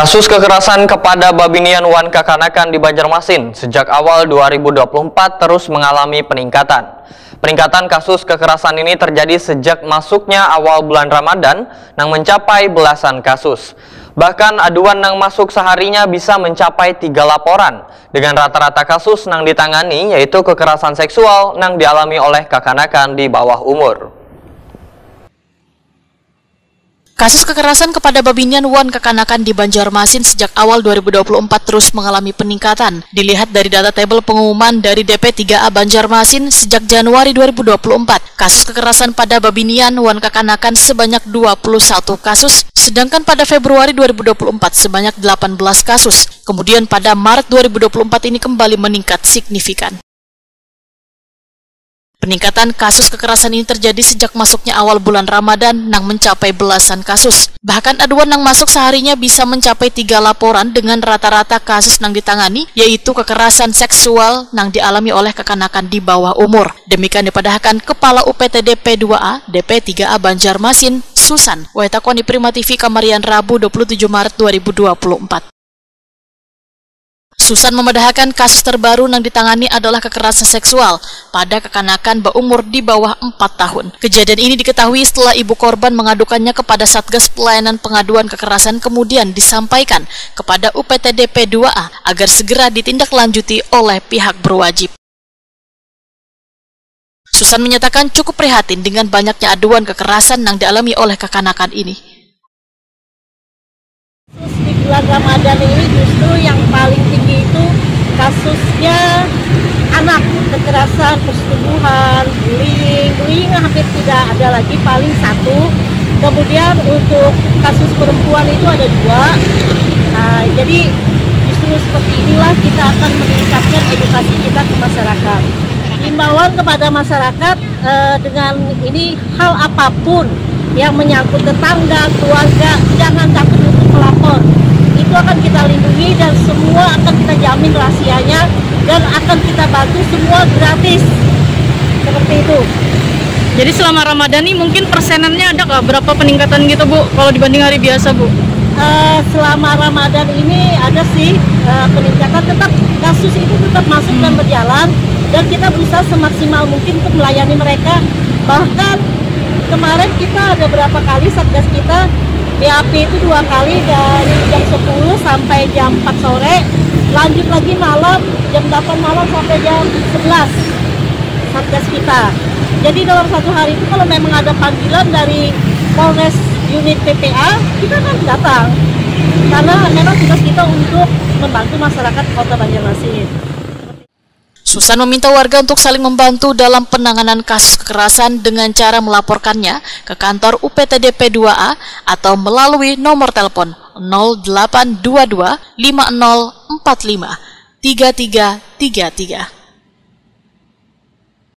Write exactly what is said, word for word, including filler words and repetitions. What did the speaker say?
Kasus kekerasan kepada babinian wan kakanakan di Banjarmasin sejak awal dua ribu dua puluh empat terus mengalami peningkatan. Peningkatan kasus kekerasan ini terjadi sejak masuknya awal bulan Ramadan nang mencapai belasan kasus. Bahkan aduan nang masuk seharinya bisa mencapai tiga laporan, dengan rata-rata kasus nang ditangani yaitu kekerasan seksual nang dialami oleh kakanakan di bawah umur. Kasus kekerasan kepada babinian wan kakanakan di Banjarmasin sejak awal dua ribu dua puluh empat terus mengalami peningkatan. Dilihat dari data tabel pengumuman dari D P tiga A Banjarmasin sejak Januari dua ribu dua puluh empat, kasus kekerasan pada babinian wan kakanakan sebanyak dua puluh satu kasus, sedangkan pada Februari dua ribu dua puluh empat sebanyak delapan belas kasus. Kemudian pada Maret dua ribu dua puluh empat ini kembali meningkat signifikan. Peningkatan kasus kekerasan ini terjadi sejak masuknya awal bulan Ramadan nang mencapai belasan kasus. Bahkan aduan nang masuk seharinya bisa mencapai tiga laporan dengan rata-rata kasus nang ditangani yaitu kekerasan seksual nang dialami oleh kakanakan di bawah umur. Demikian dipadahkan Kepala U P T D P dua A, D P tiga A Banjarmasin, Susan, wayah takuni Prima T V kamarian Rabu dua puluh tujuh Maret dua ribu dua puluh empat. Susan memadahakan kasus terbaru nang ditangani adalah kekerasan seksual pada kakanakan baumur di bawah empat tahun. Kejadian ini diketahui setelah ibu korban mengadukannya kepada Satgas Pelayanan Pengaduan Kekerasan kemudian disampaikan kepada U P T D P dua A agar segera ditindaklanjuti oleh pihak berwajib. Susan menyatakan cukup prihatin dengan banyaknya aduan kekerasan nang dialami oleh kakanakan ini. Kasus di bulan Ramadan ini justru yang paling tinggi itu kasusnya anak, kekerasan, persetubuhan, bullying. Bullying hampir tidak ada lagi, paling satu. Kemudian untuk kasus perempuan itu ada dua. Nah, jadi justru seperti inilah kita akan meningkatkan edukasi kita ke masyarakat. Himbauan kepada masyarakat eh, dengan ini, hal apapun yang menyangkut tetangga, keluarga, jangan takut untuk melapor. Itu akan kita lindungi dan semua akan kita jamin rahasianya dan akan kita bantu semua gratis. Seperti itu. Jadi selama Ramadan nih mungkin persenannya ada nggak berapa peningkatan gitu, Bu, kalau dibanding hari biasa, Bu? Eh, selama Ramadan ini ada sih eh, peningkatan, tetap kasus itu tetap masuk dan berjalan dan kita berusaha semaksimal mungkin untuk melayani mereka. Bahkan kemarin kita ada berapa kali satgas kita B A P itu dua kali, dari jam sepuluh sampai jam empat sore, lanjut lagi malam jam delapan malam sampai jam sebelas, satgas kita. Jadi dalam satu hari itu kalau memang ada panggilan dari Polres unit P P A, kita akan datang karena memang tugas kita untuk membantu masyarakat Kota Banjarmasin. Susan meminta warga untuk saling membantu dalam penanganan kasus kekerasan dengan cara melaporkannya ke kantor U P T D P dua A atau melalui nomor telepon nol delapan dua dua lima nol empat lima tiga tiga tiga tiga.